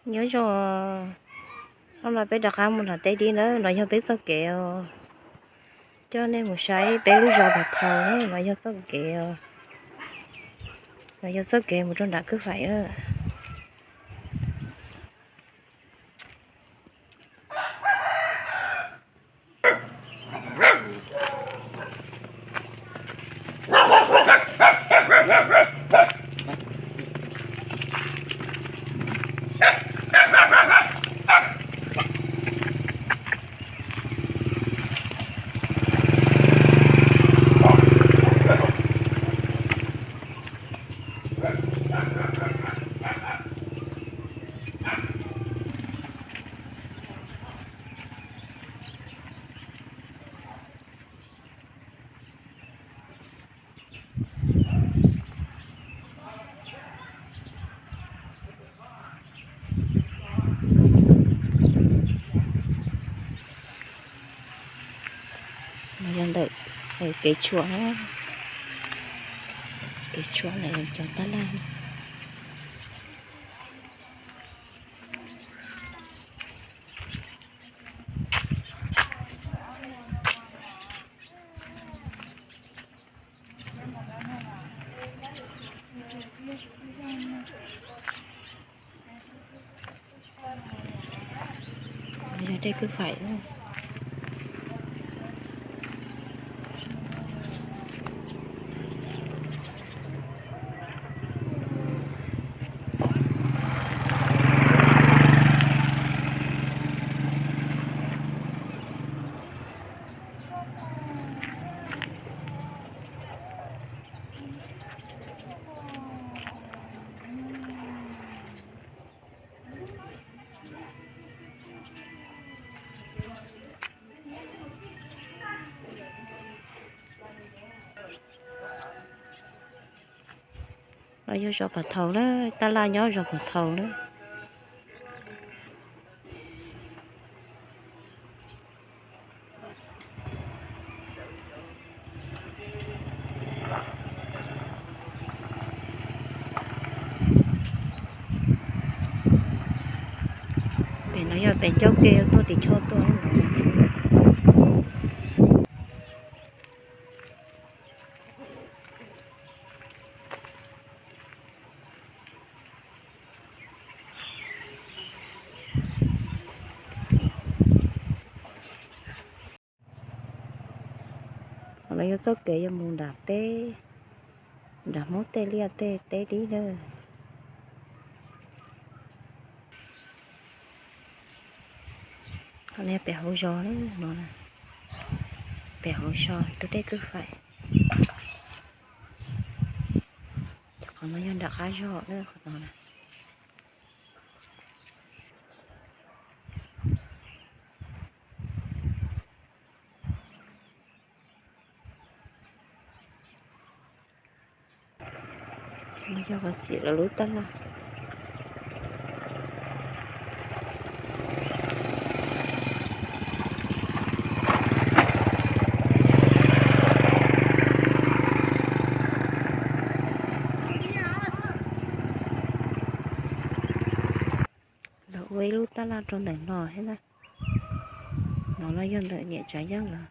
Nyob zoo, hnub no peb rov qab mus nram teb dib na, no yog peb txoj kev os. Coj nej mus saib peb lub zos Phav Thau na, no yog txoj kev os. No yog txoj kev mus rau nram Kwj Faim na. No yog ntawm kev tshuam, kev tshuam ntawm cov tab laj. Yog dej Kwj Faim. No yog zos Phav Thau na, tab laj nyob zos Phav Thau na. Pem no yog pem ncauj ke tuaj tim choj tuaj. Qhov no yog txoj kev yuav mus nram teb, nram Hmoob tej liaj tej teb dib na. Qhov no pem hauv zos no, pem hauv zos tus dej Kwj Faim. Qhov no yog nram qab zos na, qhov no na. Yog ua txiv lawv lub tab laj. Lawv ua ib lub tab laj rau ntawm no thiab na. No no yog ntawm niam Tsav Yeeb lawm.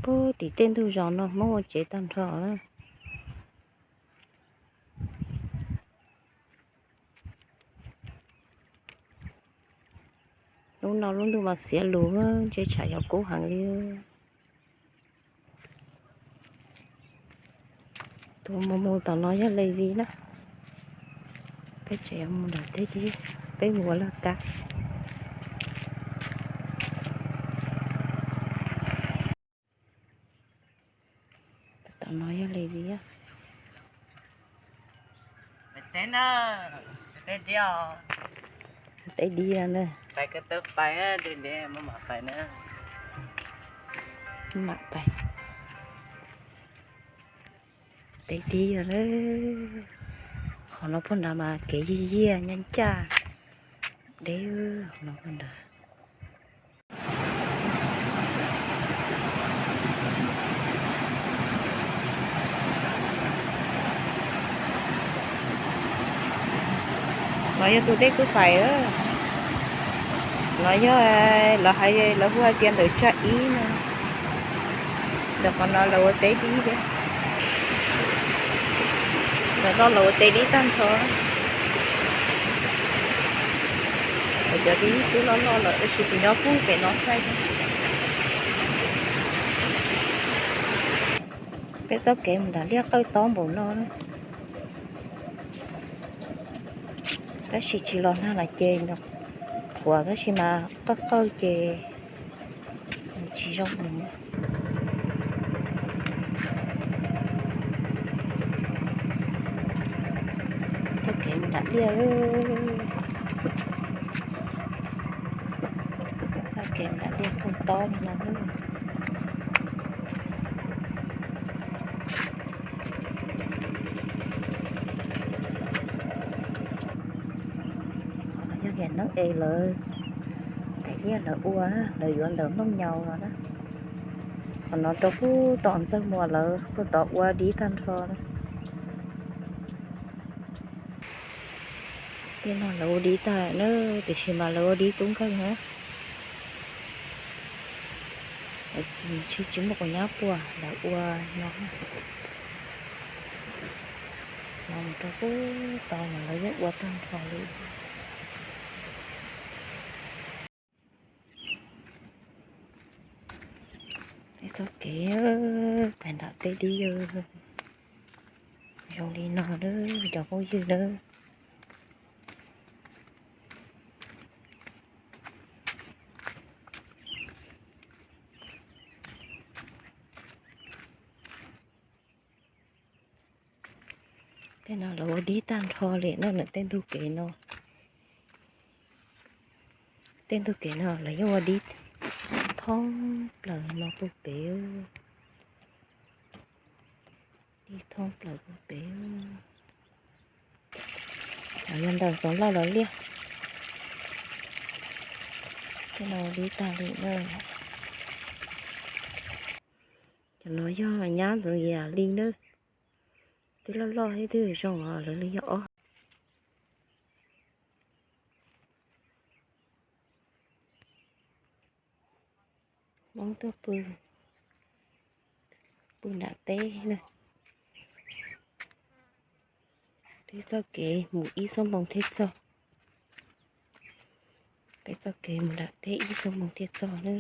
Puag tim tej ntug zos no Hmoob ua tsev tag nrho na. Hnub no lub ntuj mas xiav lus, ntshe tsam yuav kub heev li. Tus mus mus tom no yog Levis na. Peb tseem yuav mus nram teb, peb mus ua laj kab. Tom no yog Levis. Teb dib na. Mam pais. Teb dib os. Qhov no puag nrad mas kev yiag yiag nyob ncaj deb no puag nrad. No yog tus dej kwj fais, no yog lawv hais, lawv hu hais tias ntawm tsag ib no. Ntawm qhov no lawv ua teb dib thiab. Ntawm no lawv ua teb dib tag nrho. Lawv cov dib twb loj loj lawm tab sis kuv nyob pub pem no thaij. Peb txoj kev mus nram liaj qawj tob npaum no na. Tab sis tsis los nag los ces qhuav tab sis mas qawj qawj ces tsis zoo. Txoj kev nram liaj, txoj kev nram liaj qawj tob li no. Yog niam neeb es lawv daim liaj lawv ua, lawv yuav ntawm Hmoob Nyau los na. Qhov no rau pub tom Ntxawg Muas lawv puag tod ua dib tag nrho na. Tej no lawv ua dib tag na, tiam sis mas lawv ua dib tub nkeeg na. Tsis, tsis muaj quav nyab puag lawv ua no. No mus rau pub tod mas lawv yeej ua tag nrho li. Peb txoj kev pais nram tej dib zoo li no na, cov phooj ywg na. Tej no lawv ua dib tag nrho li na, ntawm tej ntug kev no. Tej ntug kev no lawv yeej ua dib thoob plaws no puag pem. Dib thoob plaws puag pem. Yog ntawm Xoom Lauj los liaj. Tej no dib tag li na. Cov no yog nyab ntxoov yam li na. Twb loj loj thiab twb zoo os, lawv li yog ob. Hmoob tuaj pw, pw nram teb na. Peb txoj kev mus ib xuab moos thiaj txog. Peb txoj kev mus nram teb ib xuab moos thiaj txog na.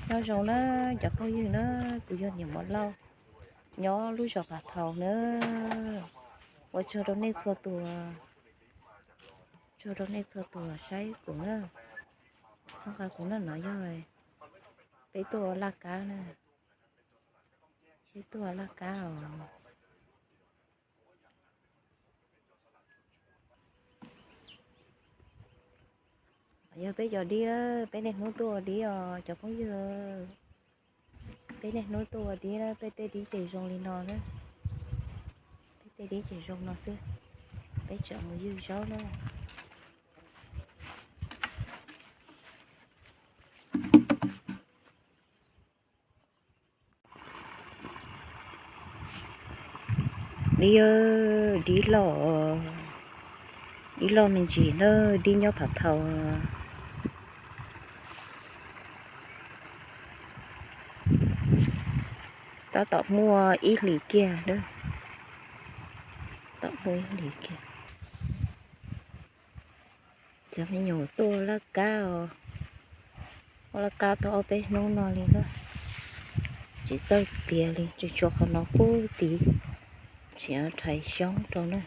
Nyob zoo na cov phooj ywg na, kuv yog niam Muam Lauj, nyob lub zos Phav Thau na. Ua tsaug rau nej txhua tus, tsaug rau nej txhua tus saib kuv na. Txhawb nqa kuv na, no yog peb tuaj ua laj kab na, peb tuaj ua laj kab os. Yog peb cov dib, peb niaj hnub tuaj ua dib os cov phooj ywg. Peb niaj hnub tuaj ua dib na, peb tej dib ces zoo li no na. Peb tej dib ces zoo no xwb. Peb tseem mus ywg zaub na. Dib, dib loj, dib loj me ntsis na, dib nyob Phav Thau. Tab tom muaj ib hlis kiag, tab tom muaj ib hlis kiag. Cov me nyuam tuaj laj kab os, ua laj kab tau ob peb hnub no li na, tsis txawj tiav li, tsuas tshuav qhov no pub tid, tsis rhais xyoob rau na.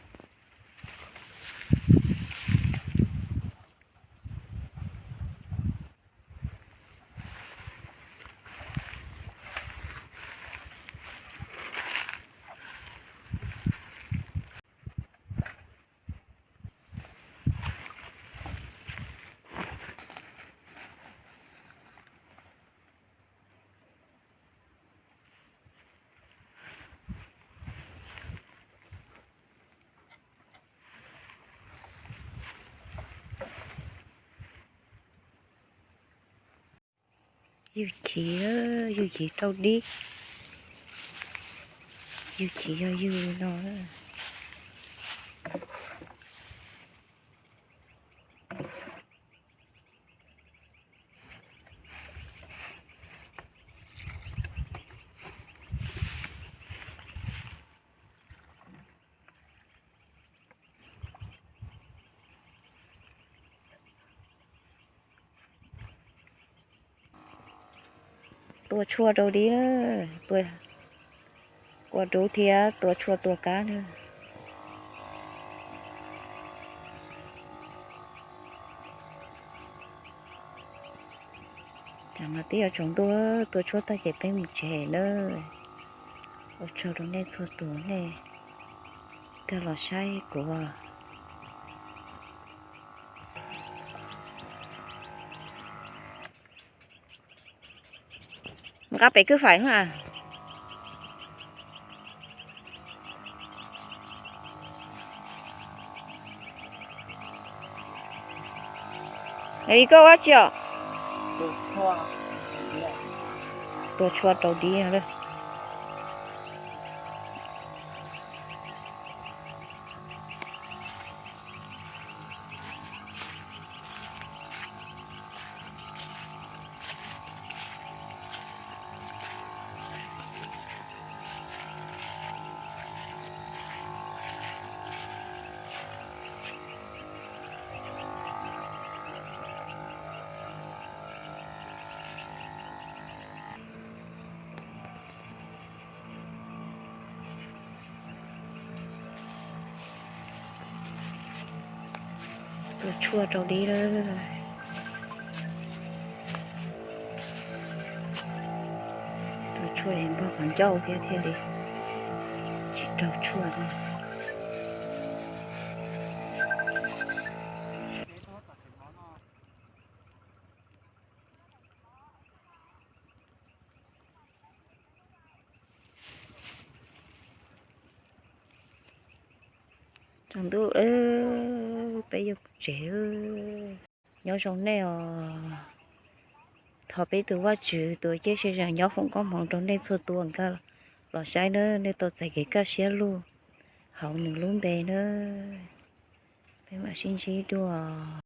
Yug chiv, yug chiv rau dib, yug chiv yog yug no. Tua tshuaj rau dib, tua, ua dub thiab tua tshuaj tua kab na. Tam no twb yuav tsaus ntuj, tua tshuaj tag ces peb mus tsev na. Ua tsaug rau nej txhua tus nej kawg los saib kuv. Nqa pem kwj faim na. Li koj ua tsi os? Tua tshuaj rau dib. Tua tshuaj rau dib lawm. Tua tshuaj es npog qhov ncauj thiab thiaj li tsis raug tshuaj no. Tsaus ntuj, peb yuav tsev. Nyob zoo nej os. Thov peb tus Vajtswv tus ciaj sia zam nyob foom koob hmoov rau nej txhua tus nkag los saib na, nej tau txais kev kaj siab lug hauv nws lub npe na. Peb mam sib ntsib dua.